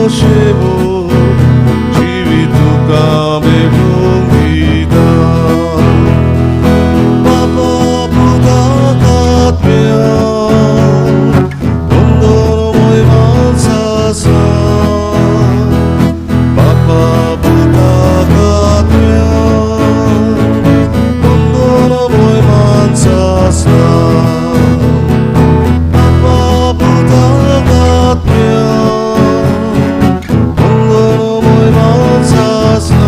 शेवो जिवीत तुका भेटूंक दिता बापा पुताक आत्म्या बंदरमय मानसासा बापा पुताक आत्म्या बंदरमय मानसासा बापा पुताक आत्म्या बंदरमय मानसासा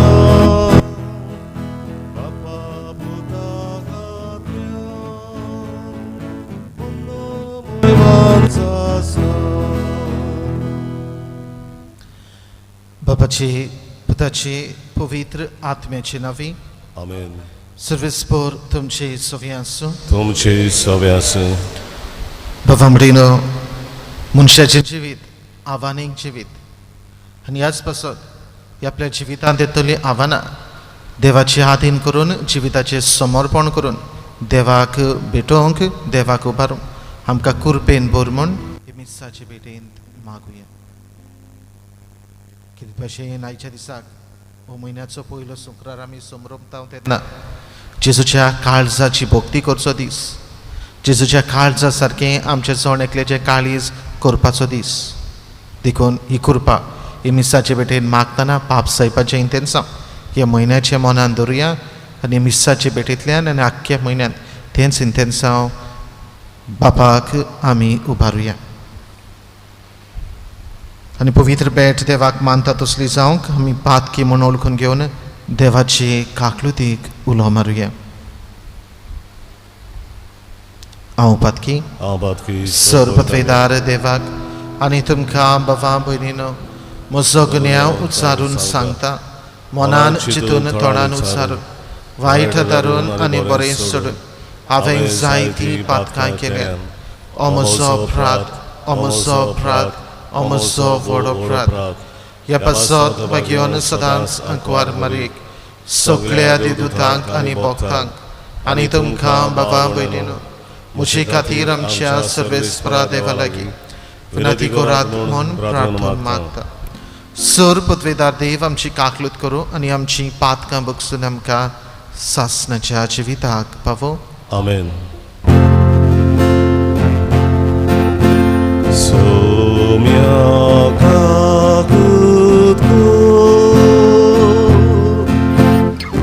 बापा पुताक आत्म्या बंदरमय मानसासा. बापाची, पुताची, पवित्र आत्म्याची नावी. आमेन. सर्वेस्पोर तुमचे सवी आसूं. तुमचे सवे आसूं. बाबा म्हणिनो, मनशाचें जिवीत आव्हानीक जिवीत आनी ह्याच पासत ही आपल्या जिवितांत येतलीं आव्हानां देवाचे आधीन करून, जिविताचें समर्पण करून देवाक भेटोवंक, देवाक उबारूंक आमकां कुरपेन भर म्हूण ही मिसाचे भेटेंत मागुया. कितें भशेन आयच्या दिसाक हो म्हयन्याचो पयलो शुक्रार आमी समरमता तेन्ना जेजूच्या काळजाची भक्ती करचो दीस, जेजूच्या काळजा सारकें आमचें जण एकल्याचें काळीज करपाचो दीस. देखून ही कृपा ही मिसाचे भेटेन मागतना पाप सायपाचें इंतेन्सांव ह्या म्हयन्याचें मनान धरुया आनी मिसाचे भेटेंतल्यान आनी आख्ख्या म्हयन्यांत तेंच इंतेन्सांव बापाक आमी उबारुया आनी पवित्र भेट देवाक मानता तसली जावंक आमी पातकी म्हूण वळखून घेवन देवाची काकलुतीक उलो मारुया. हांव पातकी हांव पातकी. सर्वपत्वेदार देवाक आनी तुमकां बाबा भयणीनो म्हजो गुन्यांव उच्चारून सांगता. मनान चिंतून, तोंडान उच्चारून, वायट धरून आनी बरें सोडून हांवें जायतीं पातकां केल्या. ओ म्हजो अपराध, ओ म्हजो अपराध, ओ म्हजो व्हड अपराध. ह्या पासत भाग्योन सदांच अंकवार मारीक, सगळ्या देवदूतांक आनी भक्तांक आनी तुमकां बाबा भयणीनो म्हजे खातीर आमच्या सर्वेस्परा देवा लागीं विनंती करात म्हूण प्रार्थना मागता. सर पदवेदार देव आमची काकलूत करूं आनी आमची पातकां बगसून आमकां सासणाच्या जिविताक पावो. आमेन. सोम्या काकूत कर,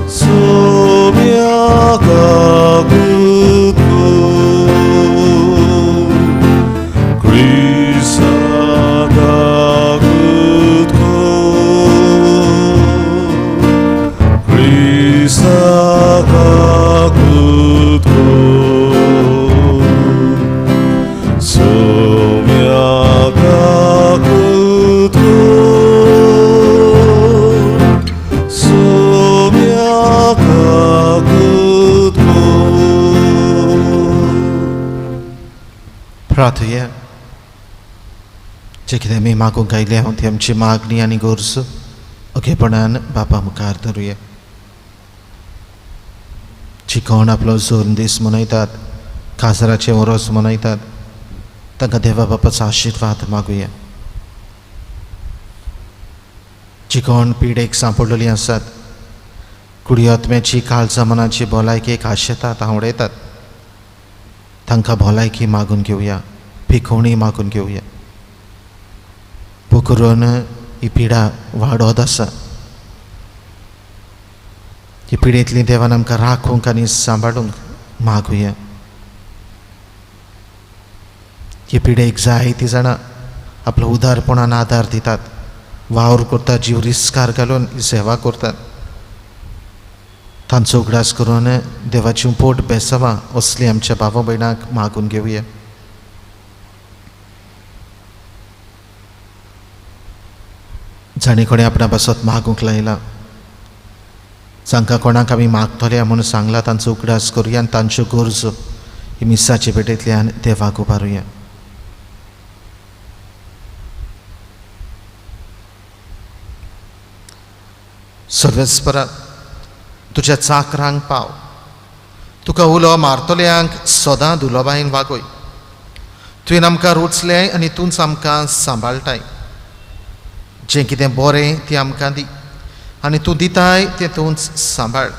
सोम्या काकूत कर, क्रिस्ता काकूत कर, क्रिस्ता काकूत कर, सोम्या काकूत कर, सोम्या काकूत कर. प्रार्थुया. जे कितें आमी मागूंक आयल्या ती आमची मागणी आनी गरज ओगेपणान बापा मुखार धरुया. जी कोण आपलो जोर दीस मनयतात, काजराचें ओरोस मनयतात, तांकां देवा बापाचो आशिर्वाद मागुया. जी कोण पिडेक सांपडलेलीं आसात, कुडी आत्म्याची काळजा मनाची भलायकेक आशेतात, आवडयतात, तांकां भलायकी मागून घेवया, पिकोवणी मागून घेवया. पोकरून ही पिडा वाडत आसा. ही पिडेंतली देवान आमकां राखूंक आनी सांबाळूंक मागुया. ही पिडेक जायतीं जाणां आपलो उदारपणान आदार दितात, वावर करतात, जीव रिस्कार घालून ही सेवा करतात. तांचो उगडास करून देवाची पोट बेसावां असली आमच्या भावा भयणांक मागून घेवया. जाणें कोणें आपणा पासत मागूंक लायला, जांकां कोणाक आमी मागतले म्हूण सांगला, तांचो उगडास करुया आनी तांच्यो गरजो ही मिसाचे भेटेंतल्यान देवाक उबारुया. सर्वेस्परा, तुज्या चाकरांक पाव, तुका उलो मारतल्यांक सदां दुलोबायन वागय. तुवें आमकां रुचलें आनी तूंच आमकां सांबाळटाय. जें कितें बरें तें आमकां दी आनी तूं दिताय तें तूंच सांबाळ.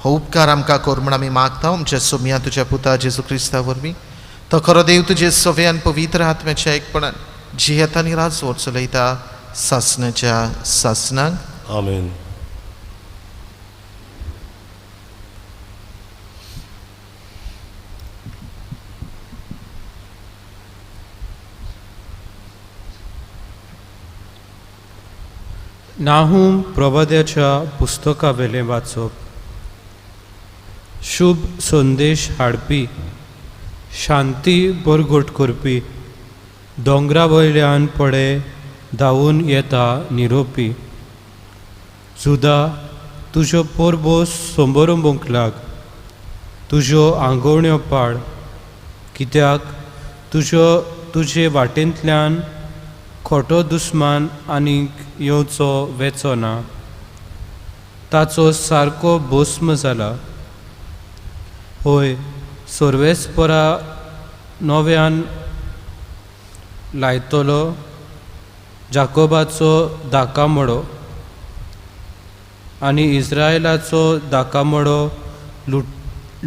हो उपकार आमकां कर म्हूण आमी मागता आमच्या सोम्या तुज्या पुता जेजू क्रिस्ता वरवीं. तो खरो देव तुजे सवे आनी पवित्र आत्म्याच्या एकपणान जियेता आनी राजवट चलयता सासणाच्या सासणाक. आमेन. नाहूम प्रबोध्याच्या पुस्तकावेलें वाचप. शुभ संदेश हाडपी, शांती बरगोट करपी, दोंगरा वयल्यान पडे धांवून येता निरोपी. जुदा तुज्यो परबो संबरंबूंक लाग, तुज्यो आंगोवण्यो पाड, कित्याक तुज्यो तुजे वाटेंतल्यान खोटो दुस्मान आनीक येवचो वेचो ना, ताचो सारको भस्म जाला. होय सर्वेस्परा नव्यान लायतलो जाकोबाचो दाकामोडो आनी इस्रायलाचो दाकामोडो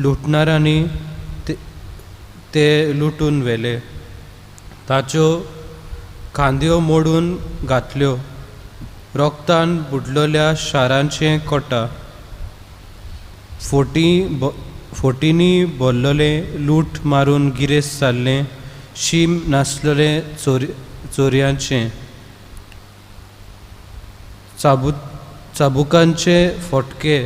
लुटणारांनी ते लुटून व्हेले, ताच्यो खांदयो मोडून घातल्यो, रोगतान बुडलोल्या शारांचें कोटा, फोटींनी भरलेलें, लूट मारून गिरेस्त जाल्लें, शीम नासलेलें चोरयांचें, चाबुकांचे फटके,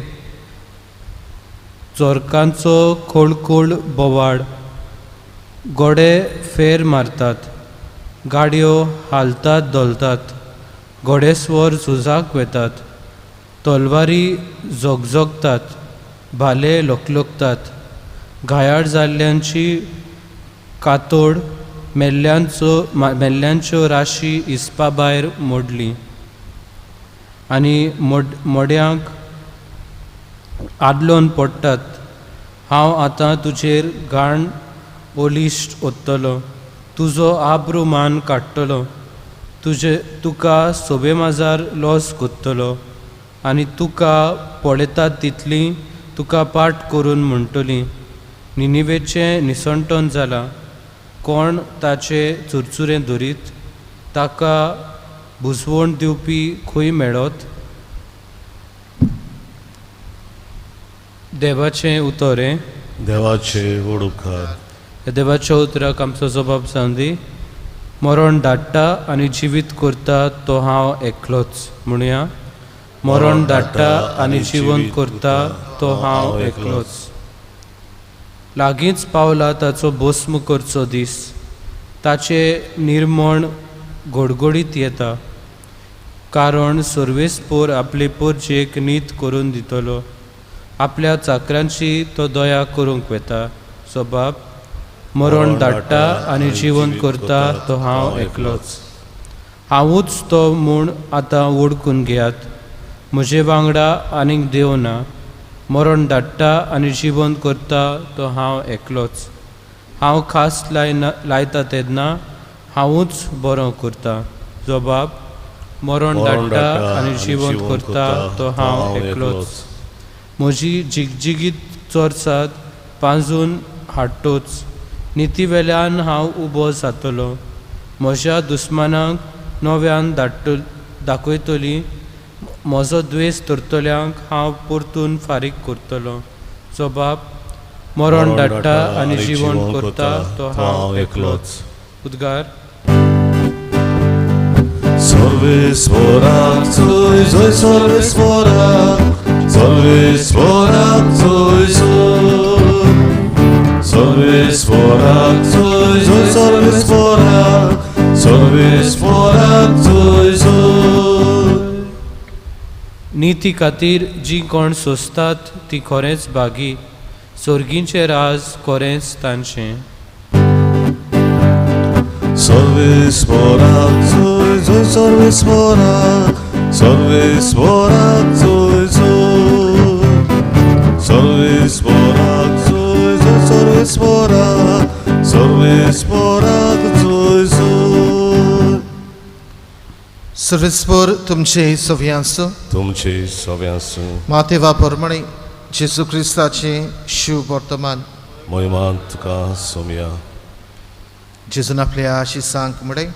चोरकांचो खोळखोळ बोवाळ, गोडे फेर मारतात, गाडयो हालतात धोलतात, घोडेस्वर झुजाक वेतात, तलवारी झगझगतात, भाले लोकलोकतात, घायाळ जाल्ल्यांची कातोड, मेल्ल्यांच्यो राशी हिसपा भायर मोडली आनी मोड्यांक आदलोन पडटात. हांव आतां तुजेर घाण ओलिश्ट ओत्तलो, तुजो आब्रू मान काडटलो, तुजे तुका सोबे माजार लॉस कोत्तलो आनी तुका पळयतात तितली तुका पाट करून म्हणटली, निनिवेचें निसणटन जालां, कोण ताचे चुरचुरें धरीत, ताका बुजवण दिवपी खंय मेळत? देवाचें उतर हें. देवाचे व्हड उपकार. देवाच्या उतराक आमचो जबाब जावन दी. मरण धाडटा आनी जिवीत करता तो हांव एकलोच म्हणुया. मरण धाडटा आनी जिवन करता तो हांव एकलोच. लागींच पावला ताचो भस्म करचो दीस, ताचें निर्मण घडघडीत येता, कारण सर्वेस्पोर आपले परजेक नीत करून दितलो, आपल्या चाकरांची तो दया करूंक वेता. जबाब मरण धाडटा आनी जिवन करता तो हांव एकलोच. हांवूच तो म्हूण आतां वळखून घेयात, म्हजे वांगडा आनीक देव ना. मरण धाडटा आनी जिवन करता तो हांव एकलोच. हांव खास लायता तेन्ना हांवूच बरो करता. जबाब मरण धाडटा आनी जिवन करता तो हांव एकलोच. म्हजी जिगजिगीत चोरसात पांजून हाडटोच, निती वेल्यान हांव उबो जातलो, म्हज्या दुस्मानांक नव्यान दाखयतली, म्हजो द्वेस धरतल्यांक हांव परतून फारीक करतलो. जबाब मरण धाडटा आनी जिवन करता तो हांव एकलोच. उद्गार. सर्वेस्पराक जय जय सर्वेस्पराक, सर्वेस्पराक जय जय, सर्वेस्पराक जय जय सर्वेस्पराक, सर्वेस्पराक जय जय. निती खातीर जी कोण सोंसतात ती खरेंच भागी, सोर्गींचें राज खरेंच तांचें. सर्वेस्पराक जय जय सर्वेस्पराक, सर्वेस्पराक जय जय, सर्वेस्पराक जय जय सर्वेस्पराक, सर्वेस्पराक जय जय. सर्वेस्पर तुमचे सव्यां आसूं. तुमचे सव्यां आसूं. मातेवा प्रमाणे जेजू क्रिस्ताचे शिव वर्तमान. महिमा तुका सोमया. जेजून आपल्या शिसांक म्हळें,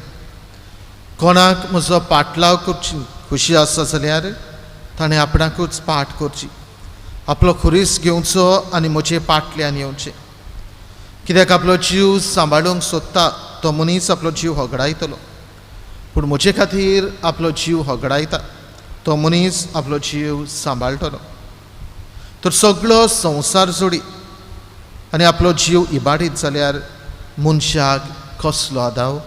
कोणाक म्हजो पाटलाव करची खुशी आसा जाल्यार ताणें आपणाकूच पाठ करची, आपलो खुरीस घेवचो आनी म्हजे पाटल्यान येवचें. कित्याक आपलो जीव सांबाळूंक सोदता तो मनीस आपलो जीव होगडायतलो, पूण म्हजे खातीर आपलो जीव होगडायता तो मनीस आपलो जीव सांबाळटलो. तर सगळो संवसार जोडी आनी आपलो जीव इबाडीत जाल्यार मनशाक कसलो आदाव?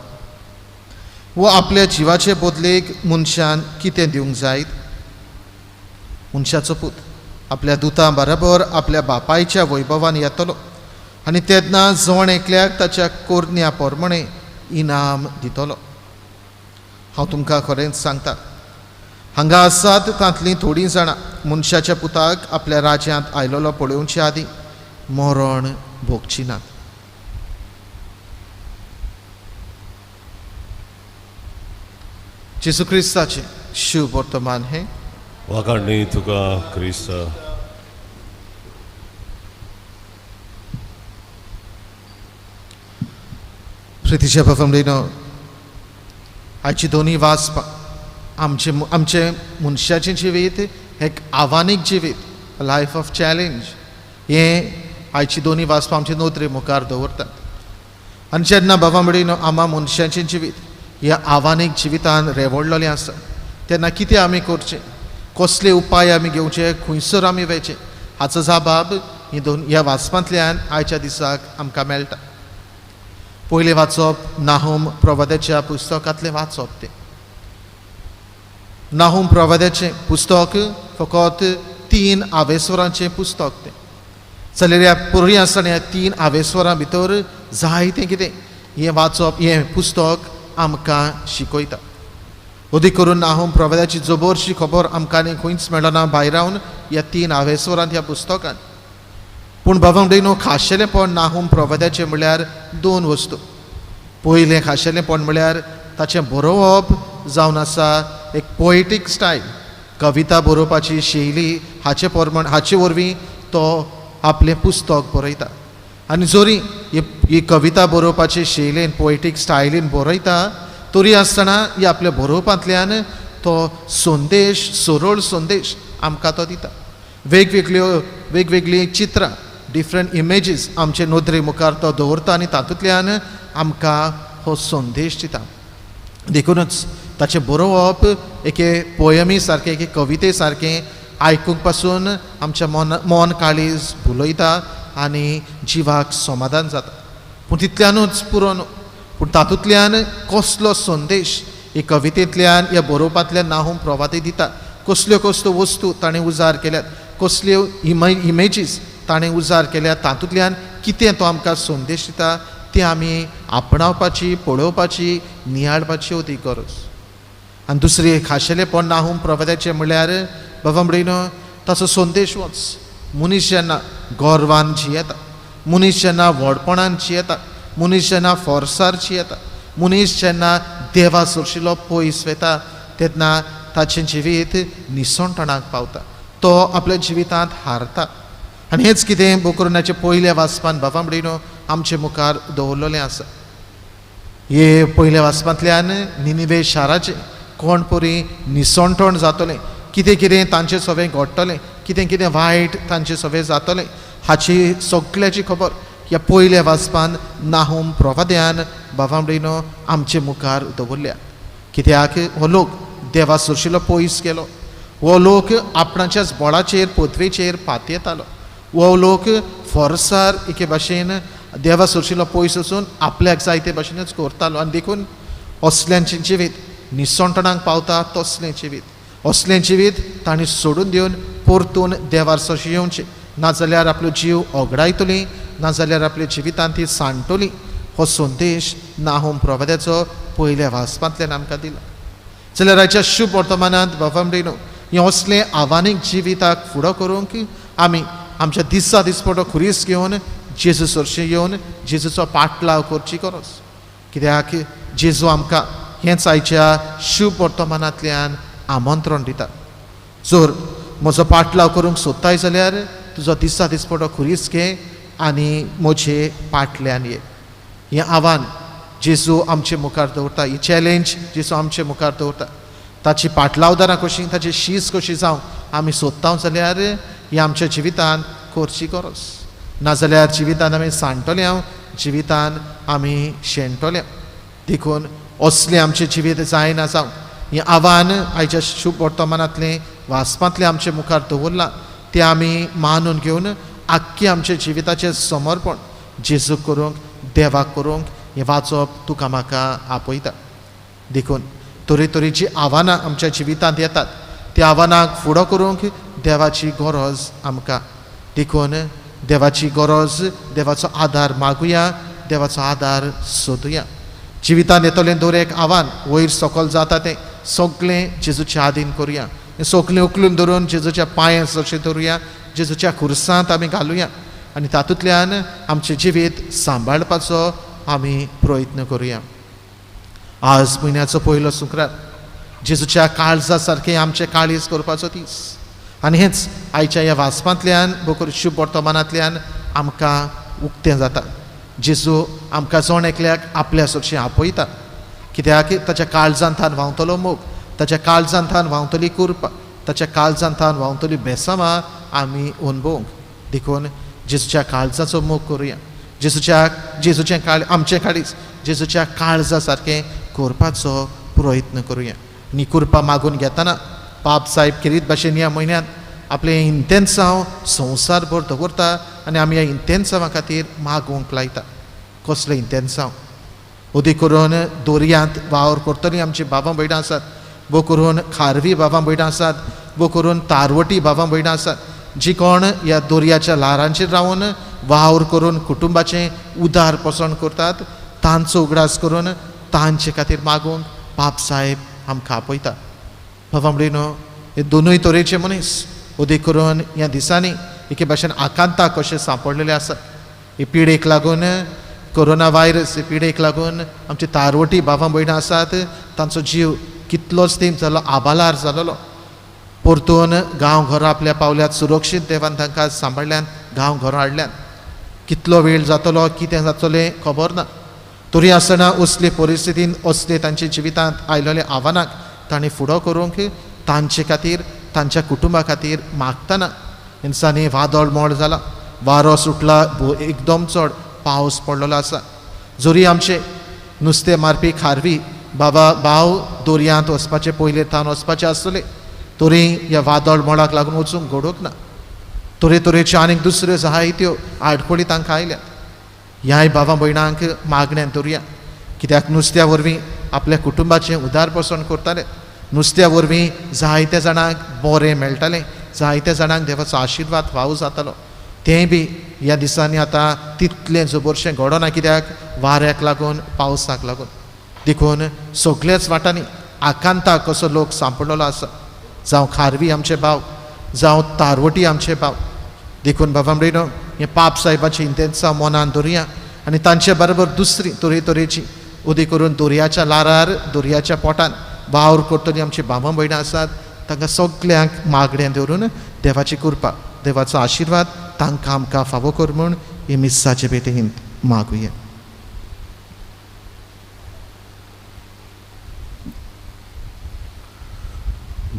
वो आपल्या जिवाचे बदलेक मनशान कितें दिवंक जायत? मनशाचो पूत आपल्या दुतां बराबर आपल्या बापायच्या वैभवान येतलो आनी तेन्ना जण एकल्याक ताच्या कोरण्या प्रमाणे इनाम दितलो. हांव तुमकां खरेंच सांगता, हांगा आसात तांतलीं थोडीं जाणां मनशाच्या पुताक आपल्या राज्यांत आयलोलो पळोवचे आदीं मरण भोगची नात. जेजू क्रिस्ताचें शिव वर्तमान हें. वाखाणणी तुका क्रिस्ता. प्रितीच्या बाबा, आयची दोनूय वाचपां आमचे आमचें मनशाचें जिवीत एक आव्हानीक जिवीत, लायफ ऑफ चॅलेंज, हें आयची दोनूय वाचपां आमचे नदरे मुखार दवरतात. आनी जेन्ना बाबा म्हणीन आमा मनशाचें जिवीत ह्या आव्हानीक जिवितान रेवडलेलें आसा तेन्ना कितें आमी करचें, कसले उपाय आमी घेवचे, खंयसर आमी वयचें, हाचो जबाब ही दोन ह्या वाचपांतल्यान आयच्या दिसाक आमकां मेळटा. पयलें वाचप नाहूम प्रवाद्याच्या पुस्तकांतलें वाचप. तें नाहूम प्रवाद्याचें पुस्तक फकत 3 आवेस्वरांचें पुस्तक. तें जाल्यार ह्या पुरी आसतना ह्या 3 आवेस्वरां भितर जायतें कितें हें वाचप हें पुस्तक आमकां शिकयता. अदीक करून नाहूम प्रवाद्याची जबरशी खबर आमकां न्ही खंयच मेळना भायरावन ह्या 3 आवेस्वरांत ह्या पुस्तकान. पूण बाबा न्हू खाशेलेंपण नाहूम प्रवाद्याचें म्हणल्यार 2 वस्तू. पयलें खाशेलेंपण म्हणल्यार ताचें बरोवप जावन आसा एक पोएटीक स्टायल, कविता बरोवपाची शैली, हाचे प्रमाण हाचे वरवीं तो आपलें पुस्तक बरयता. आनी जरी ही कविता बरोवपाची शैलीन पोएटीक स्टायलीन बरयता तरी आसतना ही आपल्या बरोवपांतल्यान तो संदेश, सरळ संदेश आमकां तो दिता. वेगवेगळ्यो वेगवेगळीं चित्रां, डिफरंट इमेजीस आमचे नदरे मुखार तो दवरता आनी तातूंतल्यान आमकां हो संदेश दिता. देखूनच ताचें बरोवप एके पोयमी सारकें, एके कविते सारकें आयकूंक पासून आमच्या मन काळीज भुलयता आनी जिवाक समाधान जाता. पूण तितल्यानूच पुरो न्हू, पूण तातूंतल्यान कसलो संदेश ही कवितेंतल्यान ह्या बरोवपांतल्यान नाहूम प्रवादी दिता, कसल्यो कसल्यो वस्तू ताणें उजार केल्यात, कसल्यो इमेजीस ताणें उजार केल्यात, तातूंतल्यान कितें तो आमकां संदेश दिता तें आमी आपणावपाची, पळोवपाची, नियाळपाची अदीक गरज. आनी दुसरी खाशेलेपण नाहूम प्रवाद्याचें म्हणल्यार बाबा म्हणीन ताचो संदेश वच मनीस जेन्ना गर्वान जियेता, मनीस जेन्ना व्हडपणान जियेता, मनीस जेन्ना फोर्सार जियेता, मनीस जेन्ना देवा सरशिलो पयस वता तेन्ना ताचें जिवीत निसणटणाक पावता, तो आपल्या जिवितांत हारता. आनी हेंच कितें बोकरनाचें पयल्या वाचपान बाबा म्हणीन आमचे मुखार दवरलेलें आसा. हे पयल्या वाचपांतल्यान निनिवे शाराचें कोण परी निसणटण जातलें, कितें कितें तांचें सगळें घडटलें, कितें कितें वायट तांचें सगळें जातलें, हाची सगळ्याची खबर ह्या पयल्या वाचपान नाहूम प्रवाद्यान बाबा म्हणीन आमचे मुखार दवरल्या. कित्याक हो लोक देवा सरशिलो पयस गेलो, हो लोक आपणाच्याच बळाचेर पदवेचेर पातयेतालो, हो लोक फोर्सार एके भाशेन देवा सरशिलो पयस वचून आपल्याक जाय ते भाशेनच करतालो. आनी देखून असल्यांचें जिवीत निसणटणाक पावता तसलें जिवीत, असलें जिवीत तांणी सोडून दिवन परतून देवार सरशी येवचें, नाजाल्यार आपलो जीव ओगडायतली, नाजाल्यार आपल्या जिवितांत ती सांडटली. हो संदेश नाहूम प्रवाद्याचो पयल्या वाचपांतल्यान आमकां दिला. जाल्यार आयच्या शुभ वर्तमानांत बाबा म्हणीन हें असलें आव्हानीक जिविताक फुडो करूंक आमी आमच्या दिसा दिसपटो खुरीस घेवन जेजू सरशी येवन जेजूचो पाटलाव करची गरज. कित्याक जेजू आमकां हेंच आयच्या शुभ वर्तमानांतल्यान आमंत्रण दिता. जर म्हजो पाटलाव करूंक सोदताय जाल्यार तुजो दिसा दिसपटो खुरीस घे आनी म्हजे पाटल्यान ये. हें आव्हान जेजू आमचे मुखार दवरता, ही चॅलेंज जेजू आमचे मुखार दवरता. ताची पाटलावदारां कशी, ताची शीस कशी जावं आमी सोदता जाल्यार ही आमच्या जिवितान करची गरज. नाजाल्यार जिवितान आमी सांडटले हांव, जिवितान आमी शेणटले. देखून असलें आमचें जिवीत जायना जावं. हें आव्हान आयच्या शुभ वर्तमानांतलें वाचपांतलें आमचे मुखार दवरलां तें आमी मानून घेवन आख्खें आमच्या जिविताचें समर्पण जेजूक करूंक, देवाक करूंक हें वाचप तुका म्हाका आपयता. देखून तरेतरेचीं आव्हानां आमच्या जिवितांत येतात त्या आव्हानाक फुडो करूंक देवाची गरज आमकां. देखून देवाची गरज, देवाचो आदार मागुया, देवाचो आदार सोदुया. जिवितांत येतलें दर एक आव्हान वयर सकयल जाता तें सगळें जेजूच्या आदीन करुया. सगळें उखलून धरून जेजूच्या पांयां जशें धरुया, जेजूच्या खुर्सांत आमी घालुया आनी तातूंतल्यान आमचें जिवीत सांबाळपाचो आमी प्रयत्न करुया. आज म्हयन्याचो पयलो शुक्रार, जेजूच्या काळजा सारकें आमचें काळीज करपाचो दीस. आनी हेंच आयच्या ह्या वाचपांतल्यान, बोकर शुभ वर्तमानांतल्यान आमकां उक्तें जाता. जेजू आमकां जण एकल्याक आपल्या सरशीं आपयता, कित्याक ताच्या काळजांतान व्हांवतलो मोग, ताच्या काळजांतान व्हांवतली कुरपा, ताच्या काळजांतान व्हांवतली बेसामां आमी अणभवंक. देखून जेजूच्या काळजाचो मोग करुया, जेजूचें काळ आमचें काळीज जेजूच्या काळजा सारकें करपाचो प्रयत्न करुया. आनी कुरपा मागून घेतना पाप साहेब खेरीत भाशेन ह्या म्हयन्यांत आपलें इंतेन्सांव संवसारभर दवरता आनी आमी ह्या इंतेन्सांवा खातीर मागूंक लायता. कसलें इंतेन्सांव? अदीक करून दर्यांत वावर करतलीं आमची बाबां भयणां आसात, बो करून खारवी बाबां भयणां आसात, बो करून तारवटी बाबां भयणां आसात, जी कोण ह्या दर्याच्या ल्हारांचेर रावन वावर करून कुटुंबाचें उदार पोसण करतात. तांचो उगडास करून तांचे खातीर मागूंक पाप साहेब आमकां आपयता. बाबा भयणो, हे दोनूय तरेचे मनीस अदीक करून ह्या दिसांनी एके भाशेन आकांताक कशें सांपडलेले आसात. हे पिडेक लागून, कोरोना व्हायरस हे पिडेक लागून आमची तारवटी बाबां भयणां आसात तांचो जीव कितलोच तेंप जालो आबालार जालोलो. परतून गांव घरां आपल्या पावल्यात सुरक्षीत देवान तांकां सांबाळ्ळ्यान, गांव घरां हाडल्यान. कितलो वेळ जातलो, कितें जातलें खबर ना. तरी आसतना असले परिस्थितीन असले तांच्या जिवितांत आयलेल्या आव्हानाक तांणी फुडो करूंक तांचे खातीर, तांच्या कुटुंबा खातीर मागतना इन्सांनी वादळ मोड जाला, वारो सुटला, एकदम चड पावस पडलेलो आसा. जरी आमचे नुस्तें मारपी खारवी बाबा भाव दर्यांत वचपाचे पयले थावन वचपाचे आसतले, तरी ह्या वादळ मोडाक लागून वचूंक घडूंक ना. तरेतरेच्यो आनीक दुसऱ्यो जायत्यो आडखळी तांकां आयल्यात. ह्याय बाबा भयणांक मागण्यान धरुया, कित्याक नुस्त्या वरवीं आपल्या कुटुंबाचें उदारपोसण करताले, नुस्त्या वरवीं जायत्या जाणांक बरें मेळटालें, जायत्या जाणांक देवाचो आशिर्वाद फावो जातालो. तेंय बी ह्या दिसांनी आतां तितलें जबरशें घडना, कित्याक वाऱ्याक लागून, पावसाक लागून. देखून सगळ्याच वाटांनी आकांताक कसो लोक सांपडलेलो आसा, जावं खारवी आमचे भाव, जावं तारवटी आमचे भाव. देखून बाबा भयणो, हें पाप साहेबाचें इंतेन्सांव मनान धरुया आनी तांचे बरोबर दुसरी तरेतरेची अदीक करून दर्याच्या ल्हारार, दर्याच्या पोटान वावर करतली आमची बाबा भयणां आसात तांकां सगल्यांक मागणें धरून देवाची कृपा, देवाचो आशिर्वाद तांकां आमकां फावो कर म्हूण हे मिसाचे भेटेंत मागुया.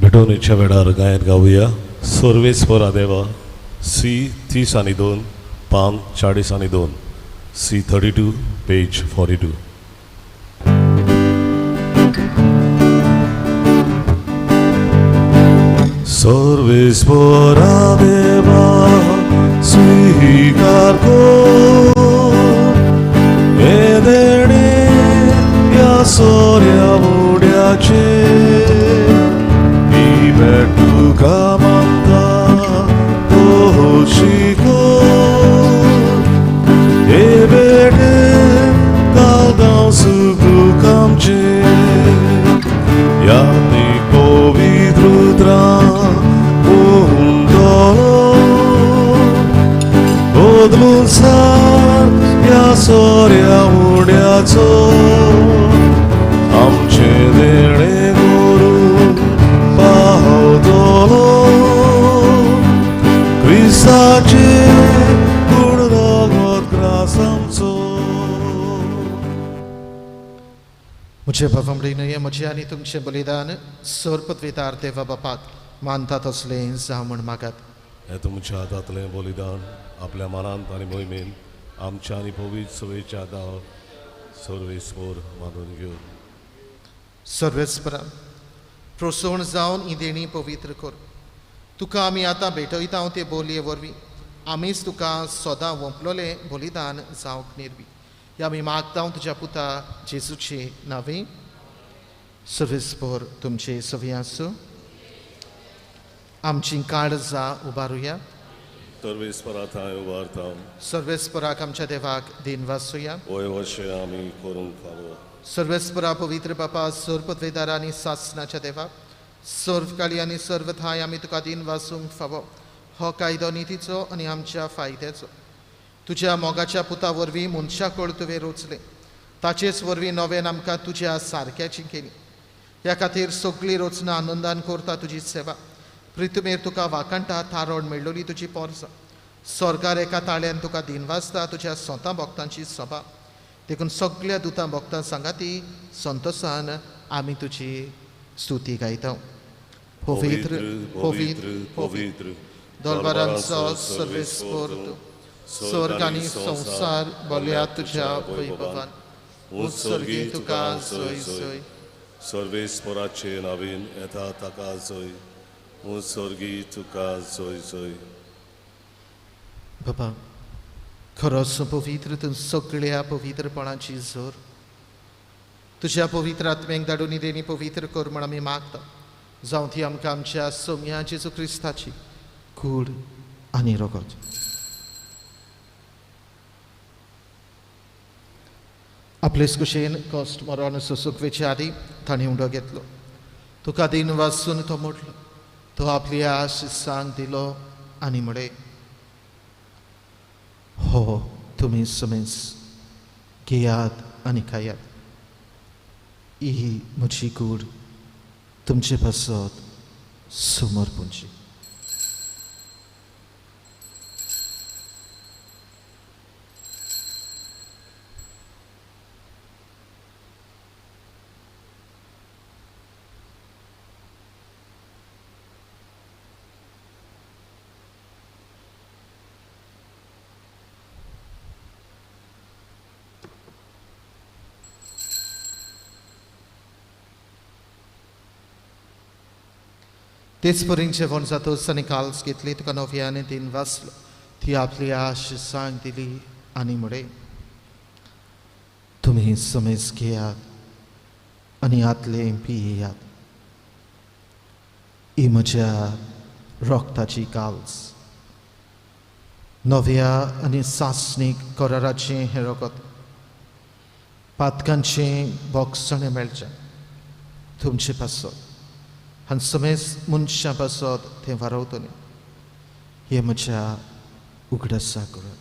भेटवणीच्या वेळार गायन गावया. सर्वेस्परा देवा, सी 30 आनी 2, पान 40 आनी 2, सी 32, पेज 42. सर्वेस्परा देवा स्वीकार कर, हे देणे ह्या सोऱ्या उड्याचे, ही भेट तुका मागता तशी कर, हे भेटे कालदांव सुख दुख आमचें, ह्या पवित्र उतरां बदलून सार ह्या सोऱ्या उड्याचो, आमचें म्हजे बाबा न्हय म्हजें आनी तुमचें बलिदान सर्वपदवीदार देवा बापाक मानता तसलें जावं म्हूण मागात. हें तुमच्या हातांतलें बलिदान आपल्या मनांत आनी मोहिमेन आमच्या आनी पवित्र सभेच्या दाव सर्वेस्पर मानून घेवन. सर्वेस्परा प्रोसवण जावन ही देणी पवित्र कर. तुका आमी आतां भेटयता ते बोलये वरवीं आमीच तुका सदां वोंपलोलें बलिदान जावंक निर्वी. ह्या आमी मागता तुज्या पुता जेजूचे नांवे. सर्वेस्पर तुमचे सवी आसूं. आमची काळजां उबारुया. सर्वेस्परा थंय उबारता. सर्वेस्पराक आमच्या देवाक दिन वासुया. वय वशें आमी करूंक फावो. सर्वेस्परा पवित्र बापा सर्वपदवेदार आनी सासनाच्या देवाक सर्व काळी आनी सर्व थांय आमी तुका दिन वासूंक फावो. हो कायदो नितीचो आनी आमच्या फायद्याचो. तुज्या मोगाच्या पुता वरवीं मनशाकळ तुवें रोचलें, ताचेच वरवीं नव्यान आमकां तुज्या सारक्याची केली. ह्या खातीर सगळी रचना आनंदान करता तुजी सेवा. प्रितुमेर तुका वाखाणटा थारोण मेळ्ळोली तुजी पोरसां. स्वर्गार एका ताळ्यान तुका दिन वाचता तुज्या सोतां भक्तांची सभा. देखून सगळ्या दुतां भक्तां सांगाती संतोसान आमी तुजी स्तुती गायता. पवित्र पवित्र पवित्र दरबारांचो सर्वेस्पर तूं, स्वर्ग आनी संवसार बोलया तुज्या वैभवान. उत्सर्गी तुका जय जय. सर्वेस्पराचे नावीन येता ताका जय. उत्सर्गी तुका जय जय. बाबा खरोच पवित्र तूं सगळ्या पवित्रपणाची जोर. तुज्या पवित्र आत्म्याक धाडून देणी पवित्र कर म्हण आमी मागता. जावं ती आमकां आमच्या सोम्या जेजू क्रिस्ताची कूड आनी रगत. आपलेच कुशेन कश्ट मरण सोसूंक वेचे आदीं ताणें उंडो घेतलो. तुका दिन वासून तो मोडलो. तो आपल्या शिसांक दिलो आनी म्हळें, हो तुमी समेज घेयात आनी खायात. ही म्हजी कूड तुमचे पासत समर्पणची. तेच परीन जेवण जातच आनी काल्स घेतली तुका नव्याने दिन वाचलो. ती आपली आशिसांक दिली आनी म्हळें, तुमी समेज घेयात आनी आतलें पियेयात. ही म्हज्या रक्ताची काल्स, नव्या आनी सासणीक कराराचें हें रगत. पातकांचें बोगसणें मेळचें तुमचे पासत आनी समेज मनशां पासत तें वारवतलें. हें म्हज्या उगडासा करात.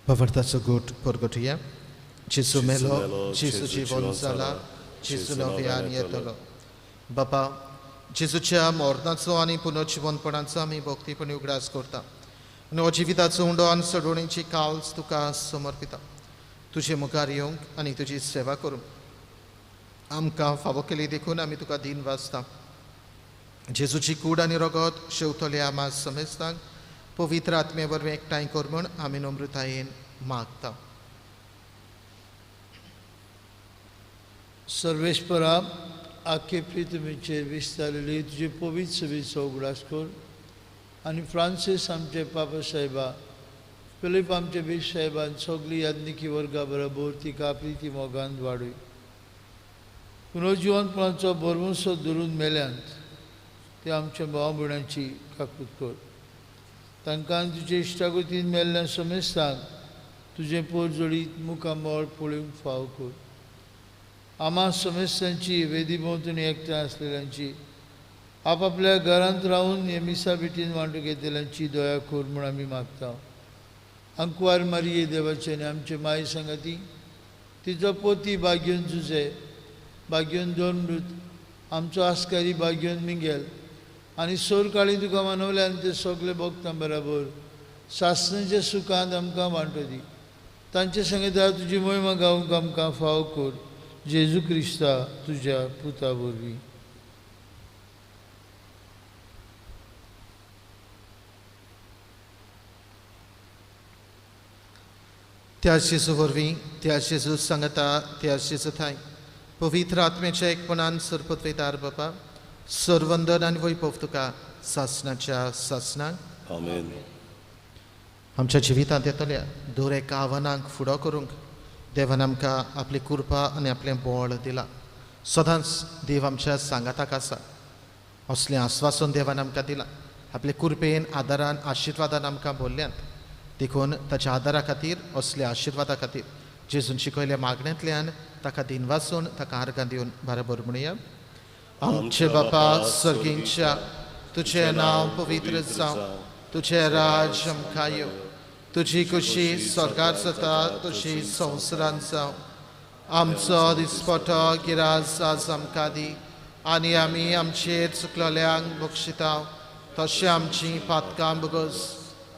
भावार्थाचो गोट परगटुया. जेजू मेलो, जेजू जिवन जाला, जेजू नव्यान येतलो. बापा जेजूच्या मरणाचो आनी पुनर्जिवनपणाचो आमी भक्तीपणी उगडास करता आनी हो जिविताचो उंडो आनी सडवणीची काल्स तुका समर्पिता. तुजे मुखार येवंक आनी तुजी सेवा करूंक आमकां फावो केली देखून आमी तुका दिन वाचता. जेजूची कूड आनी रगत शेवतल्या आमा समेस्तांक पवित्र आत्मे वरवीं एकठांय कर म्हूण आमी नम्रतायेन मागता. सर्वेस्परा आखे पृथ्वीचेर विस्तारलेली तुजे पवित्र सभेचो उगडास कर आनी फ्रांसीस आमचे पापा साहेबा, फिलीप आमचे बीश साहेबान सगळी याज्ञिकी वर्गा बरोबर तिका प्रिती मोगान वाडय. पुनर्जिवनपणाचो भरवंसो धरून मेल्यांत ते आमच्या भाव भयणांची काकूत कर. तांकां तुजे इश्टागतीन मेल्ल्या समेस्तांक तुजें पोरजोडीत मुखामळ पळोवंक फाव कर. आम्हा समेस्तांची वेदी भोंवतणी एकठांय आसलेल्यांची आपापल्या घरांत रावन हे मिसा भेटीन वांटो घेतलेल्यांची दया कर म्हूण आमी मागता. अंकवार मारिये देवाचे आनी आमचे माय सांगाती तिचो पोती बाग्योन जुजे बाग्योन दोन आमचो आस्कारी बाग्योन मिंगेल आनी सोर काळी तुका मानवले आनी ते सगळे भोगता बराबर सासणाच्या सुखांत आमकां वांटो दी. तांचे संगता तुजी मोहिमा गावंक आमकां फाव कर जेजू क्रिस्ता तुज्या पुता वरवीं. त्या जेजू वरवीं, त्या जेजू सांगता, त्या जेजू थांय पवित्र आत्म्याच्या एकपणान सरपतवेदार बापा सरवंदन आनी वैभव तुका सासणाच्या सासणाक. आमेन. आमच्या जिवितांत येतल्या दर एका आव्हानांक फुडो करूंक देवान आमकां आपली कृपा आनी आपलें बळ दिलां. सदांच देव आमच्या सांगाताक आसा असलें आस्वासन देवान आमकां दिलां. आपले कृपेन, आदारान, आशिर्वादान आमकां भरल्यांत. देखून ताच्या आदारा खातीर, असल्या आशिर्वादा खातीर जेजून शिकयल्या मागण्यांतल्यान ताका दिनवासून ताका आर्गां दिवन बराबर म्हणुया. आमचे बापा सर्गींच्या, तुजें नांव पवित्र जावं, तुजें राज आमकां येवं, तुजी खुशी स्वर्गार जाता तशी संवसारांत जावं. आमचो दिसपटो गिरास आज आमकां दी आनी आमी आमचेर चुकलेल्यांक बक्षिता तशें आमची पातकां बगस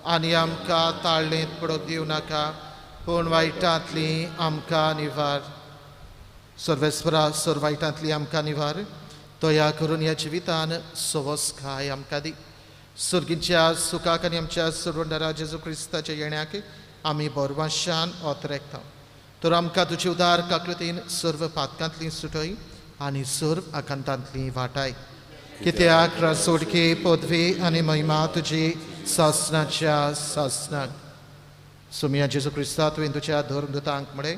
आनी आमकां ताळणेंत पडोवंक दिवं नाका, पूण वायटांतली आमकां निवार. सर्वेस्परा सर वायटांतली आमकां निवार. दया करून ह्या जिवितान सवसकाय आमकां दी. सर्गीच्या सुखाक आनी आमच्या सर्वंडरा जेजू क्रिस्ताच्या येण्याक आमी बरवाशान ओतरेकता. तर आमकां तुजी उदार काकलतीन सर्व पातकांतली सुटय आनी सर्व आकांतांतली वाटाय. कित्याक रासोडकी पदवी आनी महिमा तुजी सासणाच्या सासणाक. सोमिया जेजू क्रिस्ता तुवें तुज्या धर्मदूतांक म्हळें,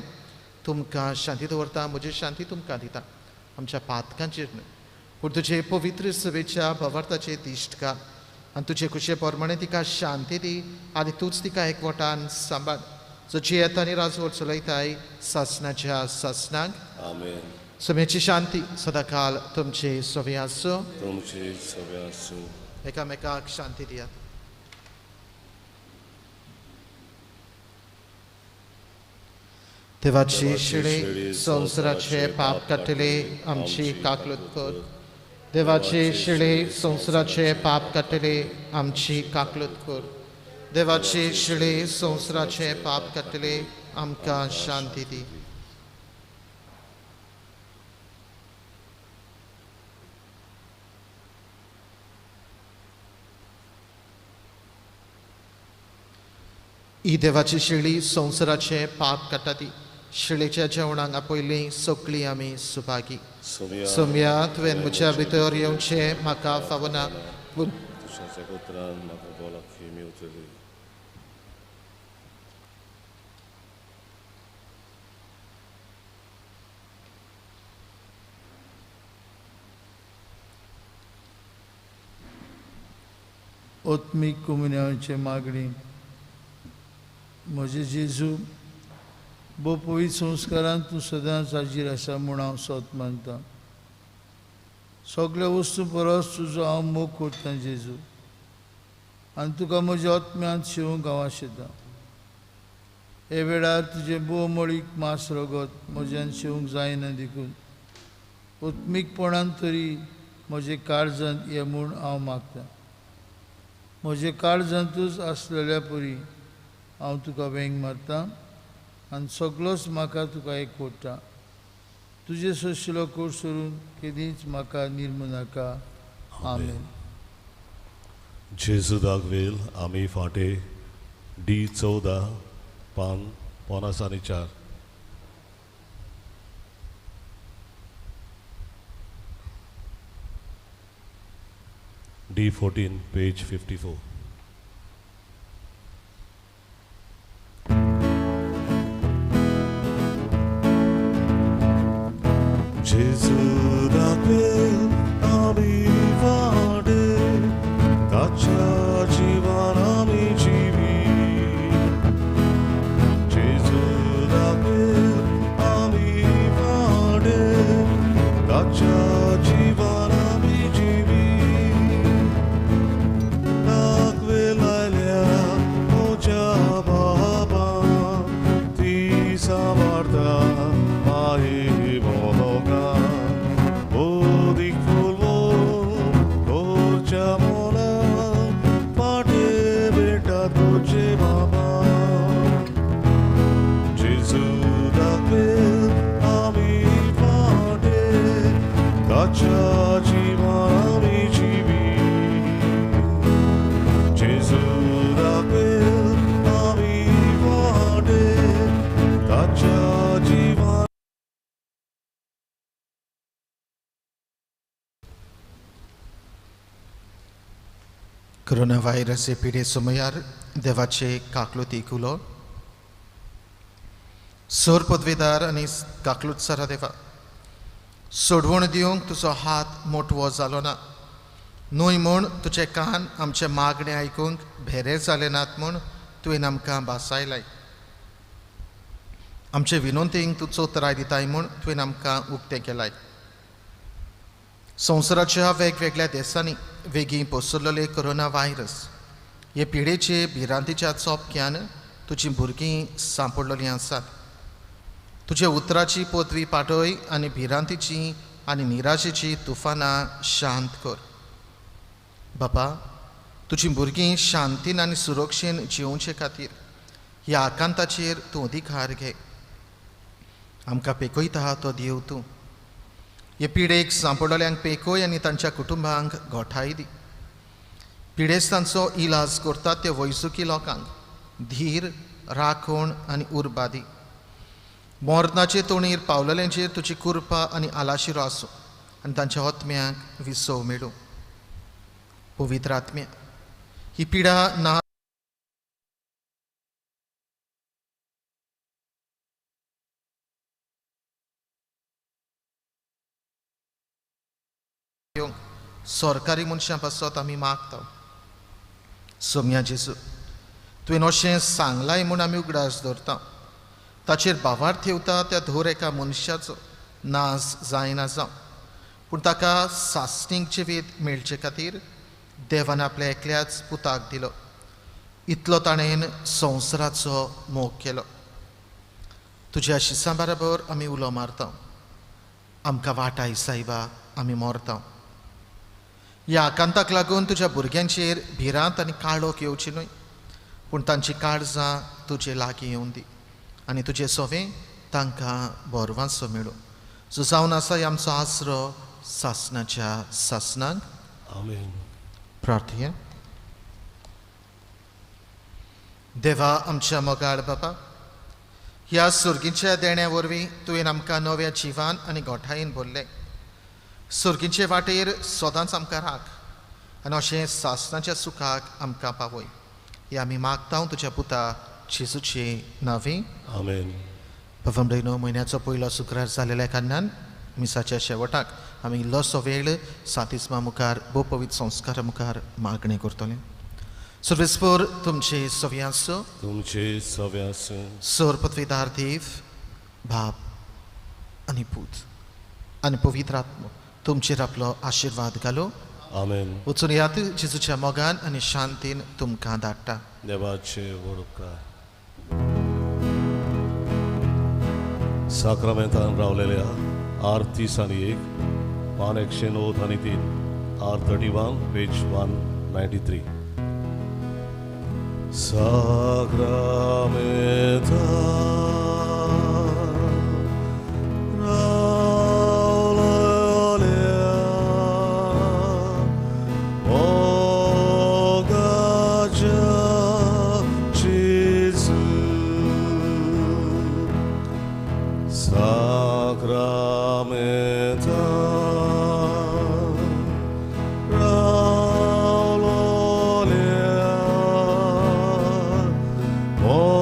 तुमकां शांती दवरता, म्हजी शांती तुमकां दिता. आमच्या पातकांचेर न्हय पूण तुजे पवित्र सभेच्या भवार्थाचे दिश्ट घाल आनी तुजे खुशे प्रमाणे तिका शांती दी आनी तूंच तिका एकवटान सांबाळ, जो जियेता आनी राजवट चलयताय सासणाच्या सासणाक. आमेन. समेची शांती सदांकाल तुमचे सवे आसूं. तुमचे सवे आसूं. एकामेकाक शांती दियात. देवाची शिळे संवसाराचे पाप काडटले आमची काकलूत कर. देवाची शिळे संवसाराचे पाप काडटले आमची काकलूत कर. देवाची शिळे संवसाराचे पाप काडटले आमकां शांती दी. ही देवाची शिळी संवसाराचे पाप काडटा ती. शिळेच्या जेवणाक आपयलीं सगळीं आमी सुभागी. सोम्या तुवें म्हज्या भितर येवचें म्हाका फावना, पूण आत्मीक कोमुन्यांवची मागणी. म्हजे जेजू, भोव पवित्र संस्कारान तूं सदांच हाजीर आसा म्हूण हांव सोत मानता. सगल्या वस्तू परस तुजो हांव मोग करतां जेजू, आनी तुका म्हज्या आत्म्यांत शिवूंक हांव आशेतां. हे वेळार तुजें भोव मांस रगत म्हज्यान शिवूंक जायना देखून आत्मीकपणान तरी म्हजे काळजांत ये म्हूण हांव मागतां. म्हजे काळजांतूच आसलेल्या परी हांव तुका वेंग मारता आनी सगळोच म्हाका तुका एक वोडटा. तुजें सोशिलो कोर्स सोडून केदींच म्हाका निर्मू नाका. आमेन. जेजू दागवेल आमी फांटे डी 14 पान 54. डी 14 पेज 54. जेजू दाखवेल आमी वाडे ताच्या जिवान आमी जिवी. जेजू दाखवेल आमी वाडे कोरोना व्हायरस हे पिडे समयार देवाचे काकलुतीक उलो सोर पदवेदार आनी काकलूत सरा देवा सोडवण दिवंक तुजो हात मोटवो जालो ना न्हय म्हूण तुजे कान आमचे मागणे आयकूंक भेरे जाले नात म्हूण तुवें आमकां भासायलाय. आमचे विनंतींक तूं चोतराय दिताय म्हूण तुवें आमकां उक्तें केलाय. संवसाराच्या वेगवेगळ्या देशांनी वेगीं पसरलेले कोरोना व्हायरस हे पिडेचे भिरांतीच्या चोपक्यान तुजीं भुरगीं सांपडलेलीं आसात. तुज्या उतराची पदवी पाटय आनी भिरांतीची आनी निराशेची तुफानां शांत कर. बापा, तुजीं भुरगीं शांतीन आनी सुरक्षेन जिवचे खातीर ह्या आकांताचेर तूं अधिकार घे. आमकां पेकयता तो देव तूं. हे पिडेक सांपडलेल्यांक पेकय आनी तांच्या कुटुंबांक गोठाय दी. पिडेस्तांचो इलाज करतात ते वैजकी लोकांक धीर, राखण आनी उर्बा दी. मरणाचे तोणीर पावलेल्यांचेर तुजी कृपा आनी आलाशिरो आसूं आनी तांच्या आत्म्याक विसव मेळूं. पवित्र आत्म्या, ही पिडा ना सरकारी मनशां पासत आमी मागता. सोम्या जेजू, तुवें अशें सांगलाय म्हूण आमी उगडास दवरता. ताचेर भावार्थ ठेवता त्या धोर एका मनशाचो नाश जायना जावं, पूण ताका सासणीक जिवीत मेळचे खातीर देवान आपल्या एकल्याच पुताक दिलो. इतलो ताणें संवसाराचो मोग केलो. तुज्या शिसां बराबर आमी उलो मारता. आमकां वाटाय सायबा, आमी मरता. ह्या आकांताक लागून तुज्या भुरग्यांचेर भिरांत आनी काळोख येवची न्हय, पूण तांची काळजां तुजे लागीं येवन दी आनी तुजें सोवें तांकां बरवांसो मेळूं. जो जावन आसा आमचो आसरो सासणाच्या सासणाक. आमेन. प्रार्थया. देवा आमच्या मोगाळ बापा, ह्या सुर्गीच्या देण्या वरवीं तुवें आमकां नव्या जिवान आनी गोठायेन भरलें. सुर्गीचे वाटेर सदांच आमकां राख आनी अशें सासणाच्या सुखाक आमकां पावय. हे आमी मागता तुज्या पुता जेजूचे नांवे. आमेन. बाबा, म्हयन्याचो पयलो शुक्रार जालेल्या कारणान मिसाच्या शेवटाक आमी इल्लोसो वेळ सातिस्मा मुखार भोव पवित्र संस्कारा मुखार मागणें करतले. सर्वेस्पर तुमचे सव्यासो तुमचे सव्यासो सर पदवीदार देव बाप आनी पूत आनी पवित्र आत्मो तुमचेर आपलो आशिर्वाद घालो. आमेन. वचून यात जेजूच्या मोगान आनी शांतीन तुमकां धाडटा. देवाचे व्हड उपकार. साक्रामेंतान रावलेल्या आर 30 आनी 1 पान 109 आनी 3 आर 31 पेज 193. साक्रामेंतान रावलेल्या मोगाच्या जेजू साक्रामेंतान रावलेल्या मोगाच्या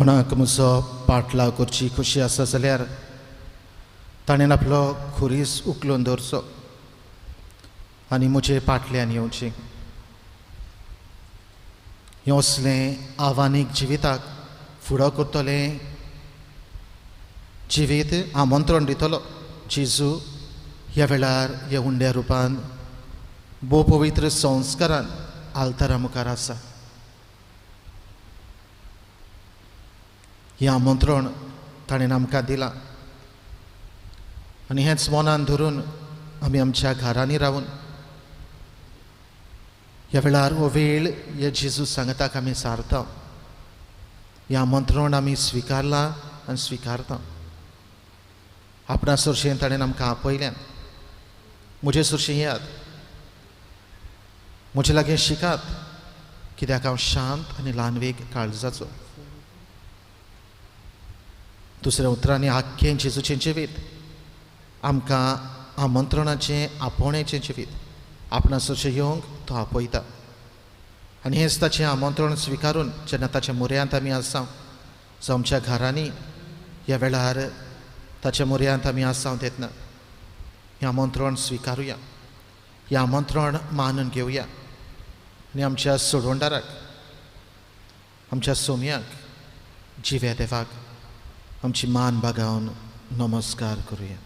कोणाक म्हजो पाटलाव करची खोशी आसा जाल्यार ताणें आपलो खुरीस उखलून दवरचो आनी म्हजे पाटल्यान येवचें. हें असलें आव्हानीक जिविताक फुडो करतलें जिवीत आमंत्रण दितलो जेजू ह्या वेळार ह्या हुंड्या रुपान भोव पवित्र संस्कारान आल्तारा मुखार आसा. हें आमंत्रण ताणें आमकां दिलां आनी हेंच मनान धरून आमी आमच्या घरांनी रावन ह्या वेळार हो वेळ ह्या जेजू सांगताक आमी सारता. हें आमंत्रण आमी स्विकारलां आनी स्विकारता. आपणा सरशेन ताणें आमकां आपयल्यान, म्हजे सरशें येयात, म्हजे लागीं शिकात, कित्याक हांव शांत आनी ल्हानवेग काळजाचो. दुसऱ्या उतरांनी आख्खें जेजूचें जिवीत आमकां आमंत्रणाचें आपोवण्याचें जिवीत आपणा सरशें येवंक तो आपयता आनी हेंच ताचें आमंत्रण स्विकारून जेन्ना ताच्या म्हऱ्यांत आमी आसा, जावं आमच्या घरांनी ह्या वेळार ताच्या म्हऱ्यांत आमी आसा तेन्ना हें आमंत्रण स्विकारुया, हें आमंत्रण मानून घेवया आनी आमच्या सोडवणदाराक, आमच्या सोम्याक, जिव्या देवाक आमची मान बागावन नमस्कार करुया.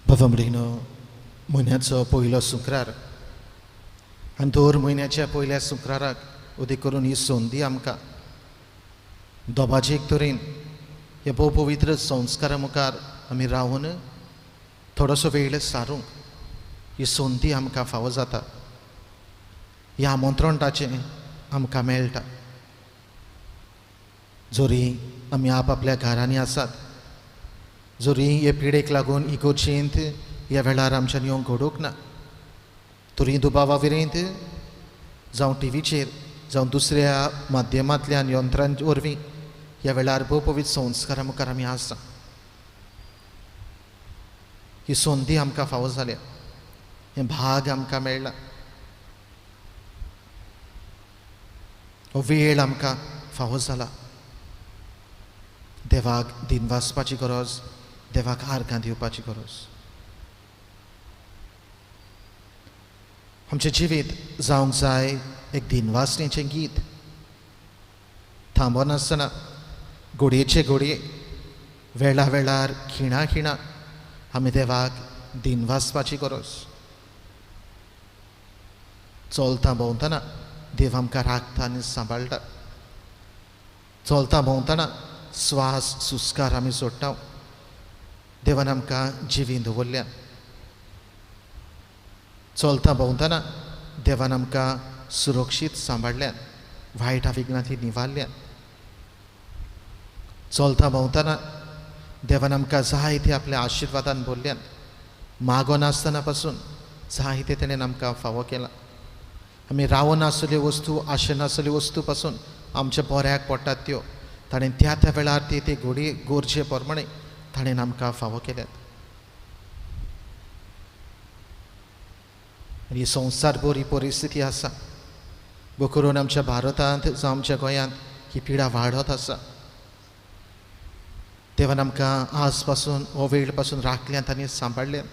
बाबा भयणीनो, म्हयन्याचो पयलो शुक्रार आनी दर म्हयन्याच्या पयल्या शुक्राराक उदीक करून ही संदी आमकां दोबाजेक तरेन ह्या भोव पवित्र संस्कारा मुखार आमी रावन थोडोसो वेळ सारूंक ही संदी आमकां फावो जाता. ह्या आमंत्रण ताचें आमकां मेळटा. जरी आमी आप आपल्या घरांनी आसात, जरी हे पिडेक लागून इगोर्जेंत ह्या वेळार आमच्यान येवंक घडूंक ना, तरी दुबावा विरेंत जावं टिवीचेर जावं दुसऱ्या माध्यमांतल्यान यंत्रां वरवीं ह्या वेळार भोव पवित्र संस्कारा मुखार आमी आसा. ही संदी आमकां फावो जाल्या, हें भाग आमकां मेळ्ळा, हो वेळ आमकां फावो जाला. देवाक दिनवासपाची गरज, देवाक आर्गां दिवपाची गरज. आमचें जिवीत जावंक जाय एक दिनवासणेचें गीत, थांबनासतना घोडयेचे घोडये वेळा वेळार खिणा खिणा आमी देवाक दिनवासपाची गरज. चलता भोंवतना देव आमकां राखता आनी सांबाळटा. चलता भोंवतना स्वास सुस्कार आमी सोडटा, देवान आमकां जिवीं दवरल्या. चलता भोंवतना देवान आमकां सुरक्षीत सांबाळल्यात, वायट विघ्नांती निवारल्यात. चलता भोंवतना देवान आमकां जायते आपल्या आशिर्वादान भरल्यात. मागो नासतना पासून जायते तेणेन आमकां फावो केला. आमी रावनासल्यो वस्तू, आशेनासल्यो वस्तू पासून आमच्या बऱ्याक पडटात त्यो ताणें त्या त्या वेळार ती ते घोडी गरजे प्रमाणे ताणें आमकां फावो केल्यात. आनी ही संवसार बरी परिस्थिती आसा, भोव करून आमच्या भारतांत जावं आमच्या गोंयांत ही पिडा वाडत आसा. देवान आमकां आज पासून हो वेळ पासून राखल्यात आनी सांबाळल्यात.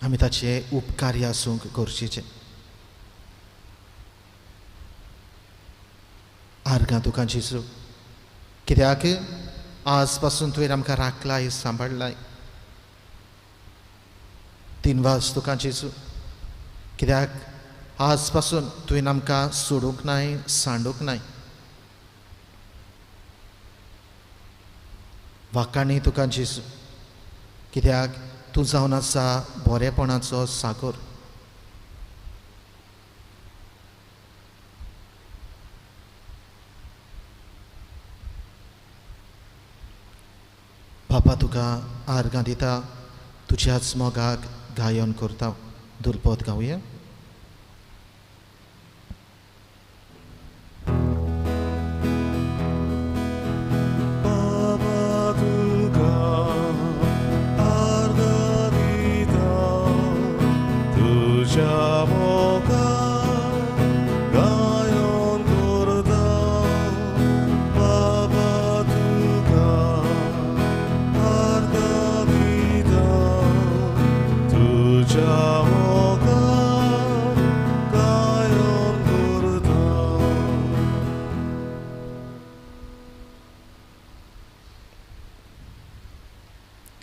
आमी ताचे उपकारी आसूंक गरजेचें. आर्गां तुका जेजू, कित्याक आज पासून तुवें आमकां राखलाय, सांबाळलाय. दिनवास तुका जेजू, कित्याक आज पासून तुवें आमकां सोडूंक नाय, सांडूंक नाय. वाकाणी तुका जेजू, कित्याक तूं जावन आसा बरेपणाचो सागर. आर्गां दिता, तुज्याच मोगाक गायन करता। दुलपद गावया।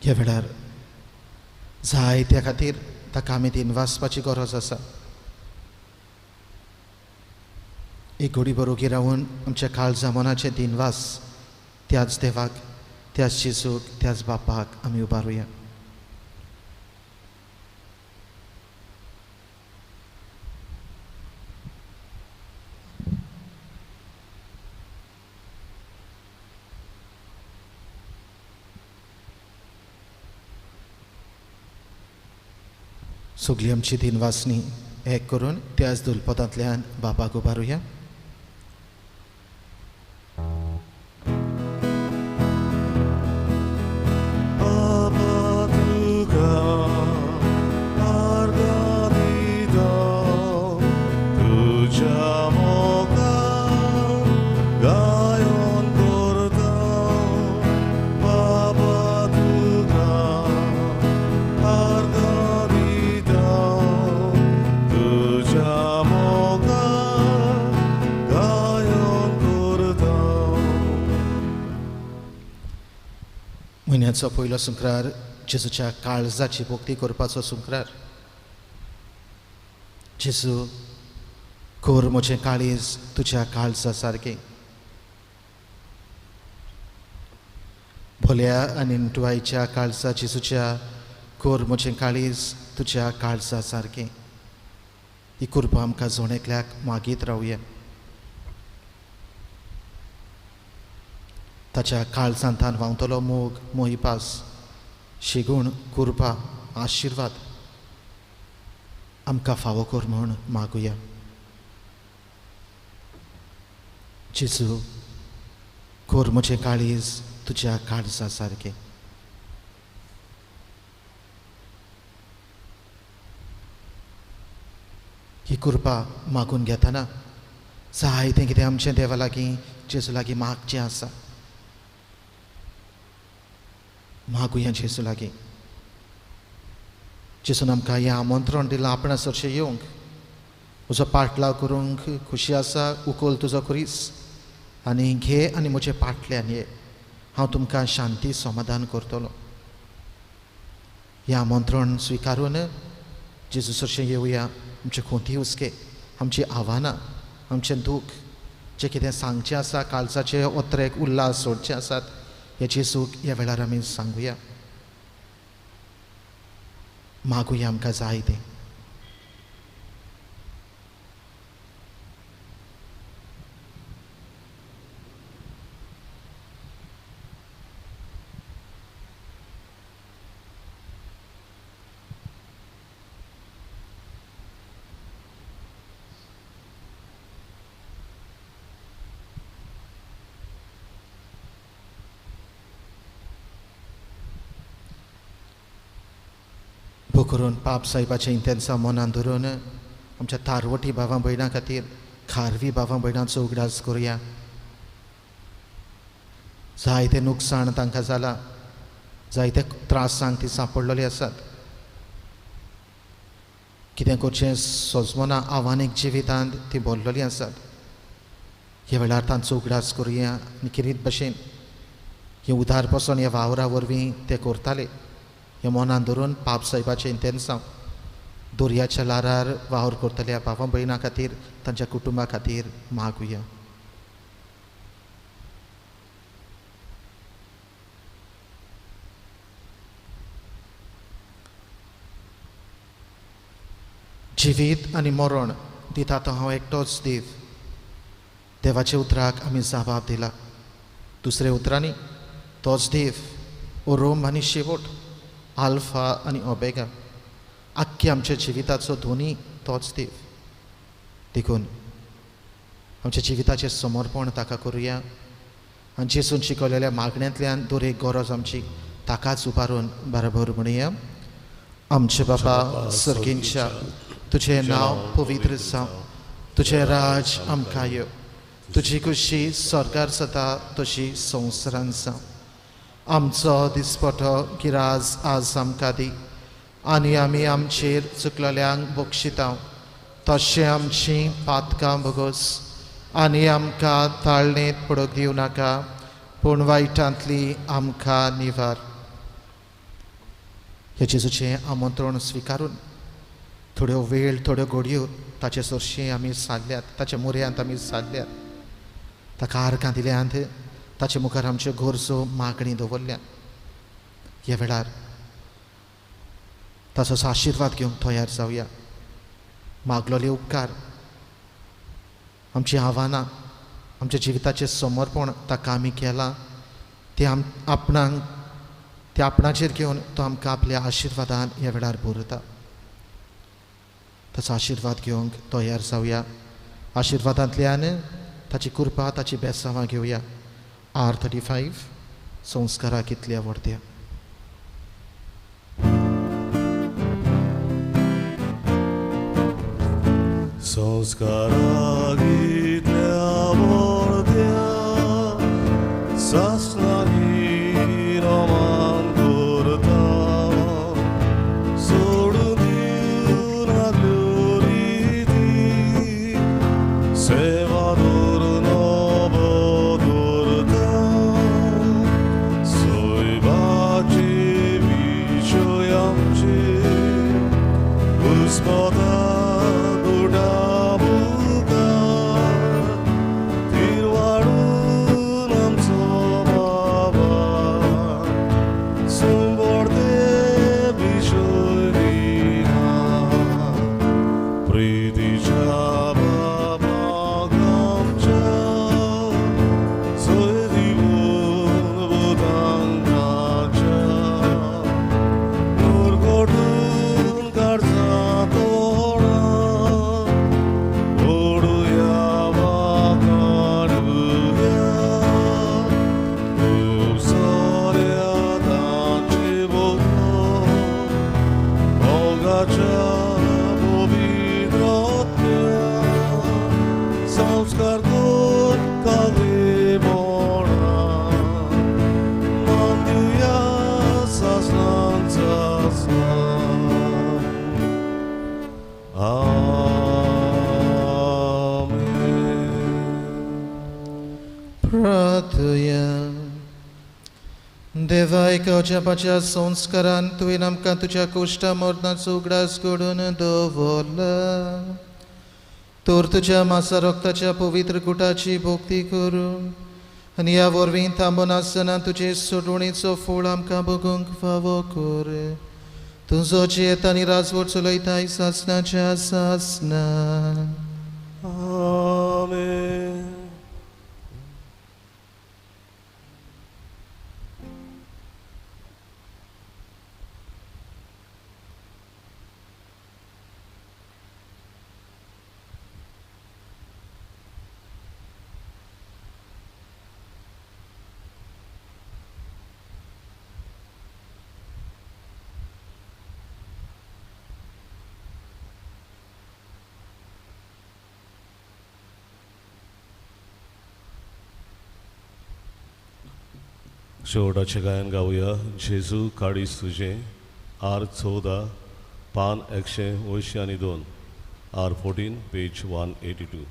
ह्या वेळार जाय त्या खातीर ताका आमी दिनवासपाची गरज आसा। एक घडी बरोगी रावन आमच्या काळजा मनाचे दिनवास त्याच देवाक, त्याच जेजूक, त्याच बापाक आमी उबारुया। सगळी आमची दिनवासनी एक करून त्याच दुलपदांतल्यान बापाक उबारुया। म्हयन्याचो पयलो सुंक्रार जेजूच्या काळजाची भक्ती करपाचो सुंक्रार। जेजू, कर म्हजें काळीज तुज्या काळजा सारकें। भोल्या आनी नटवायच्या काळजा जेजूच्या कर म्हजें काळीज तुज्या काळजा सारकें। ही कृपा आमकां जण एकल्याक मागीत रावया। ताच्या काळजांतान व्हांवतलो मोग, मोहिपास, शिगूण, कृपा, आशिर्वाद आमकां फावो कर म्हूण मागुया। जेजू, कर म्हजें काळीज तुज्या काळजा सारकें। ही कृपा मागून घेतना जायतें कितें आमचें देवा लागीं, जेजू लागीं मागचें आसा। मागुया जेजू लागीं। जेजून आमकां हें आमंत्रण दिलां आपणा सरशें येवंक, म्हजो पाटलाव करूंक खुशी आसा, उखल तुजो खुरीस आनी घे आनी म्हजे पाटल्यान ये, हांव तुमकां शांती समाधान करतलो। हें आमंत्रण स्विकारून जेजू सरशें येवया। आमचे खोंती हुस्के, आमची आव्हानां, आमचें दूख, जें कितें सांगचें आसा, काळजाचे ओत्रेक उल्हास सोडचे आसात, हे जेजूक ह्या वेळार आमी सांगुया, मागुया आमकां जाय तें। करून पाप साहेबाचें इंतेन्सां मनान धरून आमच्या तारवटी भावां भयणां खातीर, खारवी भावां भयणांचो उगडास करुया। जायते नुकसाण तांकां जालां, जायते त्रासांक ती सांपडलेली आसात। कितें करचें सोजमना आव्हानीक जिवितांत ती भरलेली आसात। ह्या वेळार तांचो उगडास करुया आनी किरीत भशेन हे उदार पसून ह्या वावरा वरवीं ते करताले, हे मनान धरून पाप साहेबाचें इंतेन्सांव दर्याच्या ल्हारार वावर करतल्या भावां भयणां खातीर, तांच्या कुटुंबा खातीर मागुया। जिवीत आनी मरण दिता तो हांव एकटोच देव। देवाच्या उतराक आमी जबाब दिला। दुसऱ्या उतरांनी तोच देव, ओरोम आनी शेवट। आल्फा आनी ओबेगा, आख्ख्या आमच्या जिविताचो धोनी तोच देव. देखून आमच्या जिविताचें समर्पण ताका करुया आनी जेजून शिकवलेल्या मागण्यांतल्यान दर एक गरज आमची ताकाच उबारून बरोबर म्हणुया. आमचे बाबा सर्गींच्या, तुजें नांव पवित्र जावं, तुजें राज आमकां येवं, तुजी खुशी स्वर्गार जाता तशी संवसारांत जावं. आमचो दिसपटो गिराज आज आमकां दी आनी आमी आमचेर चुकलेल्यांक बक्षिता तशें आमचीं पातकां भोगोस आनी आमकां ताळणेंत पडूंक दिवं नाका, पूण वायटांतली आमकां निवार. हे जेजूचें आमंत्रण स्विकारून थोड्यो वेळ थोड्यो घडयो ताचे सरशीं आमी सारल्यात, ताच्या मुऱ्यांत आमी सारल्यात, ताका आर्गां दिल्यांत, ताचे मुखार आमच्यो गरजो मागणी दवरल्यात. ह्या वेळार ताचो आशिर्वाद घेवंक तयार जावया. मागलोले उपकार, आमचीं आव्हानां, आमच्या जिविताचें समर्पण ताका आमी केलां, तें आपणाक ते आपणाचेर घेवन तो आमकां आपल्या आशिर्वादान ह्या वेळार भरता. ताचो आशिर्वाद घेवंक तयार जावया. आशिर्वादांतल्यान ताची कृपा, ताची बेसांवां घेवया. R35 संस्काराक इतल्या व्हडत्या. संस्काराक इतल्या व्हडत्या सासणांनी रोमान करता, सोडून दिवन आगल्यो रिती, सेवा धरून दवरता, सैबाचे विशय आमचे घुस्पता. देवा, एका अजापाच्या संस्कारान तुवें आमकां तुज्या कोश्टा मरणाचो उगडास घडोवन दवरला. तर तुज्या मासा रक्ताच्या पवित्र गुटाची भक्ती करून आनी ह्या वरवीं थांबनासतना तुजे सोडवणेचो फळ आमकां भोगूंक फावो कर. तुजो जियेता आनी राजवट चलयताय सासणाच्या सासना. आमेन. शेवटाचें गायन गावया. जेजू काडीस तुजें, R14, पान 182, R14, page 182.